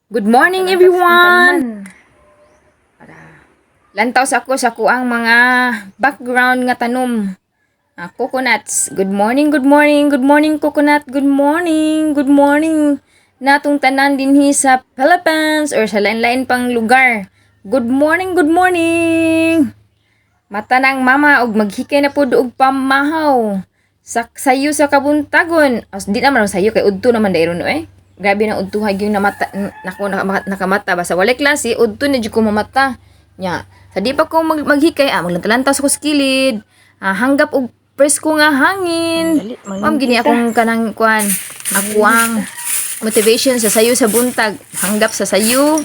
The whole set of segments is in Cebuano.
Good morning, everyone! Para Lantaw sa ako sa kuang mga background nga tanom. Ah, coconuts. Good morning, good morning, good morning, coconut. Good morning, good morning. Natong tanan dinhi sa Philippines or sa lain-lain pang lugar. Good morning, good morning. Mata ng mama og maghikay na pud og pamahaw. Sa sayo sa kabuntagon. As, di naman ang sayo kay udto naman dayro, no, eh. Grabe na udto yung namata nako nakamata ba sa walay klase, udto na jud ko mamata. Nya, sa di pa ko maghikay, maglantalantaw sa ko sa kilid. Ah, hanggap og presko nga hangin. Dali, Ma'am, gini akong kanang kuan. Ako ang motivation sa sayo sa buntag. Hanggap sa sayo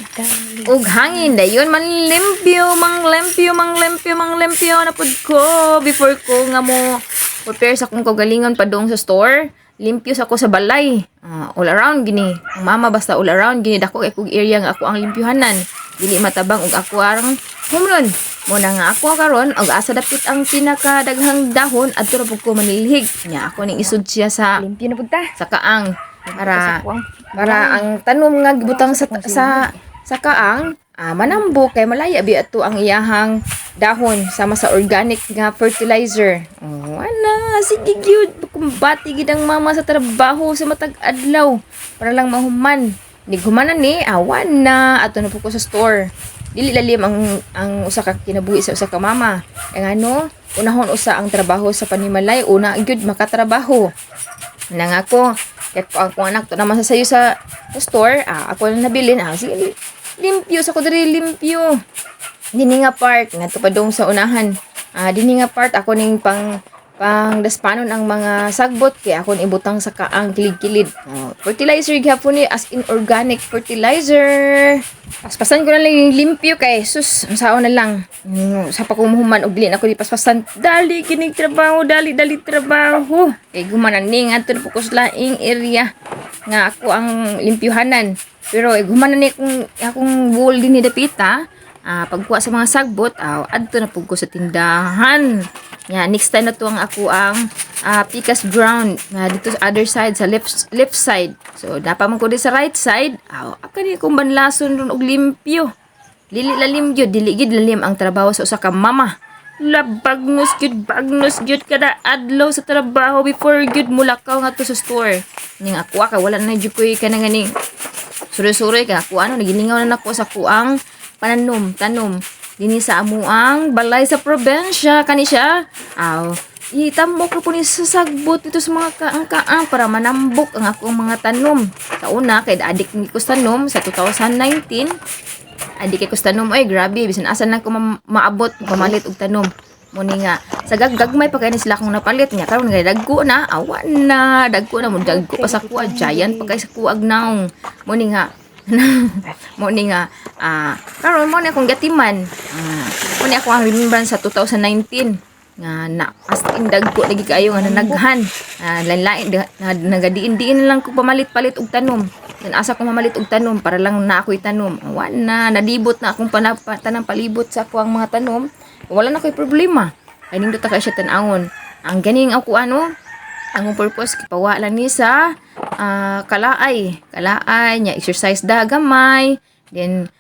ug hangin, dayon man limpyo, mang limpyo, mang limpyo, mang limpyo na pud ko before ko nga mo prepare sa akong kaugalingon padung sa store. Limpyo sa ko sa balay. Ah, all around gini. Ang mama basta all around gini, dako kay kog area nga ako ang limpyuhanan. Dili matabang og ako ang humlon. Mo na nga ako karon og asa dapit ang pinakadaghang dahon, adto ra pud ko manilhig. Nya ako ning isud siya sa Limpyo na pud ta. sa kaang para para ang tanom nga gibutang sa kaang, manambok kay malaya bi ato ang iyahang dahon sama sa organic nga fertilizer. Oh, ana, sige gyud, kumbati gid ang mama sa trabaho sa matag adlaw para lang mahuman. Nighumanan ni, awan na ato na po ko sa store. Dili lalim ang usa ka kinabuhi sa usa ka mama. Ang ano, unahon usa ang trabaho sa panimalay, una gyud makatrabaho. Nang ako, kaya ko akong anak to naman sa sayo sa store, ako lang nabilin, sige, limpyo sa ko diri, limpyo. Dini nga part, nga pa dong sa unahan. Ah, dini nga part ako ning pang pang daspanon ang mga sagbot kay ako ni ibutang sa kaang kilid-kilid. Oh, fertilizer gyapon ni, as in organic fertilizer. Paspasan ko na lang yung limpyo kay sus, unsaon na lang. Sa pa ko muhuman og dili na ko di paspasan. Dali kinig trabaho, dali dali trabaho. Kay gumanan ni ngadto na po ko sa laing area nga ako ang limpyuhanan. Pero gumanan ni akong akong wall din ni dapita. Ah, pagkuha sa mga sagbot, adto na pud ko sa tindahan. Ya, next time na to ang ako ang pikas ground nga dito sa other side, sa left left side. So napa man ko di sa right side, aw kani akong banlason ron og limpyo. Dili lalim gyud, dili gyud lalim ang trabaho sa usa ka mama. Labagnos gyud, bagnos gyud kada adlaw sa trabaho before gyud mulakaw nga to sa store. Ning ako ka wala na jud koy kanang ganing suroy-suroy ka ako ano, nagilingaw na nako sa kuang pananom tanom dinhi sa amuang balay sa probensya. Kani siya, aw, itambok ko po ni sa sagbot dito sa mga kaang-kaang para manambok ang akong mga tanom. Sa una kay adik ni ko sa tanom sa 2019, adik kay ko sa tanom ay grabe, bisan asa lang ko maabot pamalit og tanom. Mo ni nga sa gaggagmay pa kay ni sila akong napalit nga karon nga dagko na, awan na dagko na mo, dagko pa sa kuha, giant pa kay sa kuag naong. Mo ni nga karon mo ni akong gatiman, mo ni ako ang remembrance sa 2019 nga na as in dagko lagi kaayo nga nanaghan, lain-lain na, nagadiin-diin lang ko pamalit-palit og tanom. Then asa ko mamalit og tanom para lang na ako'y tanom. Wala na, nadibot na akong tanang palibot sa ako ang mga tanom. Wala na ko'y problema. Ay nindot ta kay siya tan-awon. Ang ganing ako ano, ang purpose kipawa lang ni sa kalaay. Kalaay nya, exercise da gamay. Then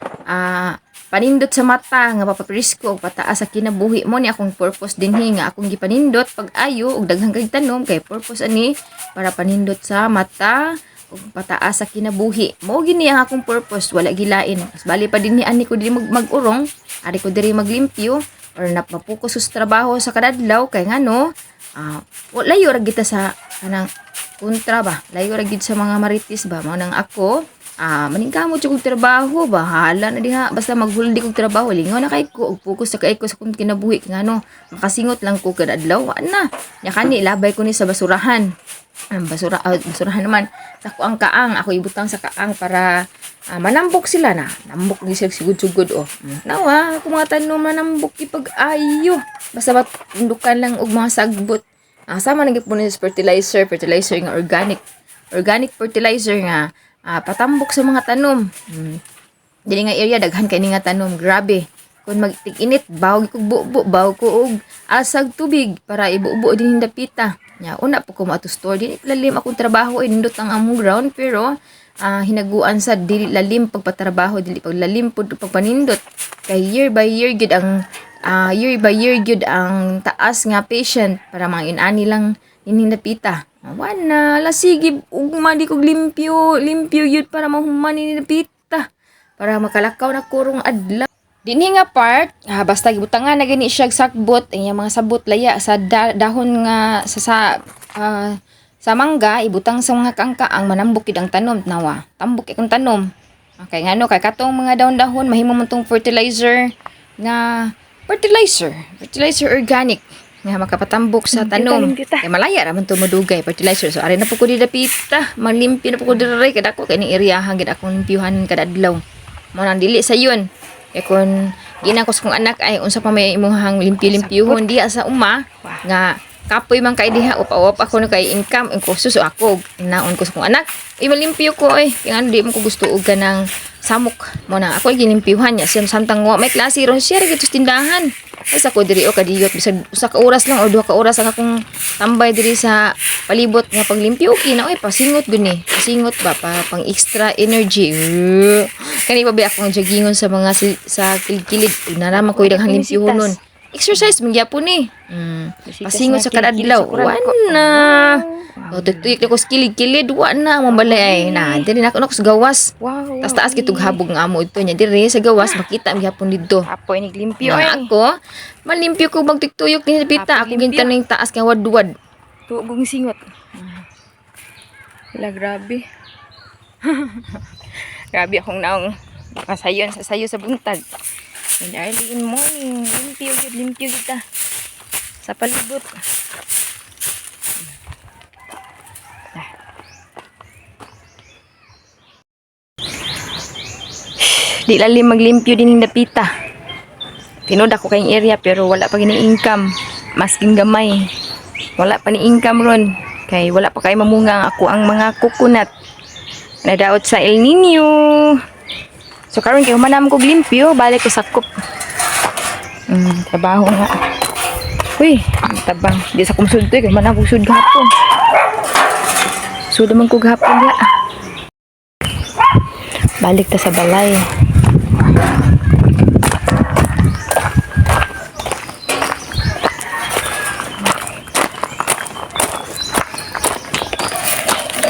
panindot sa mata nga papapresko og pataas sa kinabuhi mo ni akong purpose dinhi nga akong gipanindot pag ayo og daghang kay tanom kay purpose ani para panindot sa mata ug pataas sa kinabuhi. Mo gini ang akong purpose, wala gilain. Mas bali pa dinhi ani ko diri mag-urong, ari ko diri maglimpyo or napapokus sa trabaho sa kadadlaw kay ngano layo ra kita sa kanang kontra ba, layo ra gid sa mga marites ba. Mao nang ako maningkamot jud kog trabaho, bahala na diha, basta maghuldi kog trabaho, lingaw na kay ko ug focus sa kay ko sa akong kinabuhi ngano makasingot lang ko kada adlaw, wa na nya. Kani labay ko ni sa basurahan, ang basura, basurahan naman sa ako ang kaang ako ibutang sa kaang para manambok sila na nambok gi sila sugod-sugod, oh. Nawa kung mga tanom manambok ipag-ayo, basta matundukan lang og mga sagbot. Sama na gyud po ni sa fertilizer, fertilizer nga organic, organic fertilizer nga patambok sa mga tanom. Dili nga area daghan kay ni nga tanom, grabe. Kung magtig-init, bawog ko bubo, bawog ko og asag tubig para ibubo din dapita. Nya una po ko mo store, dili lalim akong trabaho, eh, nindot ang among ground pero hinaguan sa dili lalim pagpatrabaho, dili paglalim pud pagpanindot kay year by year gyud ang year by year gyud ang taas nga patient para mga inani lang ninindapita. Wala, la sige, ugma di kog limpyo, limpyo yun para mahuman ninindapita. Para makalakaw na kurong adlaw. Dinhi nga part, basta gibutangan na gani siya og sakbot, ang iyang mga sabot laya sa dahon nga sa mangga ibutang sa mga kangka ang manambok gid ang tanom nawa. Tambok kay kung tanom. Okay, ngano kay katong mga dahon-dahon mahimo man tong fertilizer nga fertilizer, fertilizer organic nga makapatambok sa tanom. Limpyo ta. Kay malaya ra man to modugay fertilizer. So ari na po ko di dapita, malimpyo na po ko diri kay dako kay ning eryahan gid akong limpyuhan kada adlaw. Mo nang dili sa yun. Kay kun gina ko sa kong anak ay unsa pa may imuhang limpyo-limpyuhon diha sa uma nga kapoy man kay diha up ako na kay income ang kursus so ako naon ko sa kong anak uy malimpyo ko oy kay ngano di mo ko gusto og kanang samok mo na ako ginimpyuhan niya siya samtang wa may klase ron siya ra gid sa tindahan ay sa ko diri o kadiyot bisag usa ka oras lang o duha ka oras ang akong tambay diri sa palibot nga paglimpyo okay na oy pasingot gud ni pasingot ba pa, pang extra energy. Kani pa ba akong jogingon sa mga sa kilid-kilid naraman ko daghang limpyuhon nun exercise man gyapon ni. Pasingot sa kada adlaw. Wa na. O tuyok na ko sa kilid-kilid, wa na ang mabalay ay na. Diri na ako sa gawas. Wow. Tas taas kitog habog nga amo ito niya diri sa gawas makita ang gyapon didto. Apo iniglimpyo Na ay. ako, malimpyo ko magtuktuyok ni pita. Ako Apo, limpyo. gintan yung taas nga wadwad. Tuogong singot. Wala, grabe. Grabe akong naong kasayon sa sayo sa buntag. In early in morning, limpyo gyud, limpyo gyud ta. Sa palibot. Di lalim maglimpyo din yung dapita. Tinod ako kayong area pero wala pa gini income. Masking gamay. Wala pa ni income ron. Kay wala pa kay mamunga ang ako ang mga coconut. Nadaot sa El Nino. So karon kay human ko limpyo, balik ko sakop. Trabaho nga. Uy, ang tabang. Di sa kumsud to, eh, kay human ko sud gahapon. Sud man ko gahapon diha. Balik ta sa balay.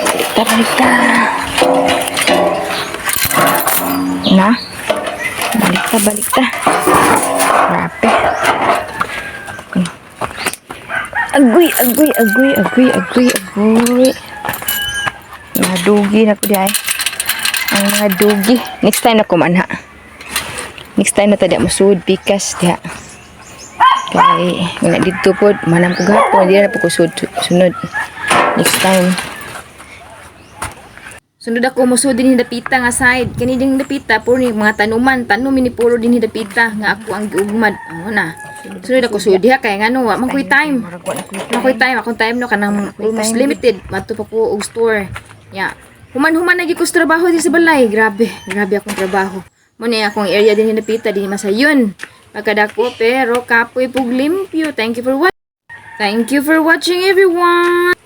Balik ta, balik ta. Na? Balik ta, balik ta. Grabe. Agoy, agoy, agoy, agoy, agoy, agoy. Mga dugi na ko di ay. Ang mga dugi. Next time na kumanha. Next time na tadi mo sud pikas diha. Kay wala dito pod manam ko gapon di na po ko sud sunod. Next time. Sunod ako muso din hidapita nga side. Kani din hidapita puro ni mga tanuman, tanom ni puro din hidapita nga ako ang giugmad. Amo na. Sunod ako sud diha kay ngano wa man koy time. Murag wala ko'y Wa koy time, akong time no kanang almost limited madto pa ko og store. Ya. Human-human na gyud ko sa trabaho di sa balay. Grabe, grabe akong trabaho. Mo ni akong area din hidapita din masayon. Pagkadako pero kapoy pug limpyo. Thank you for watching. Thank you for watching, everyone.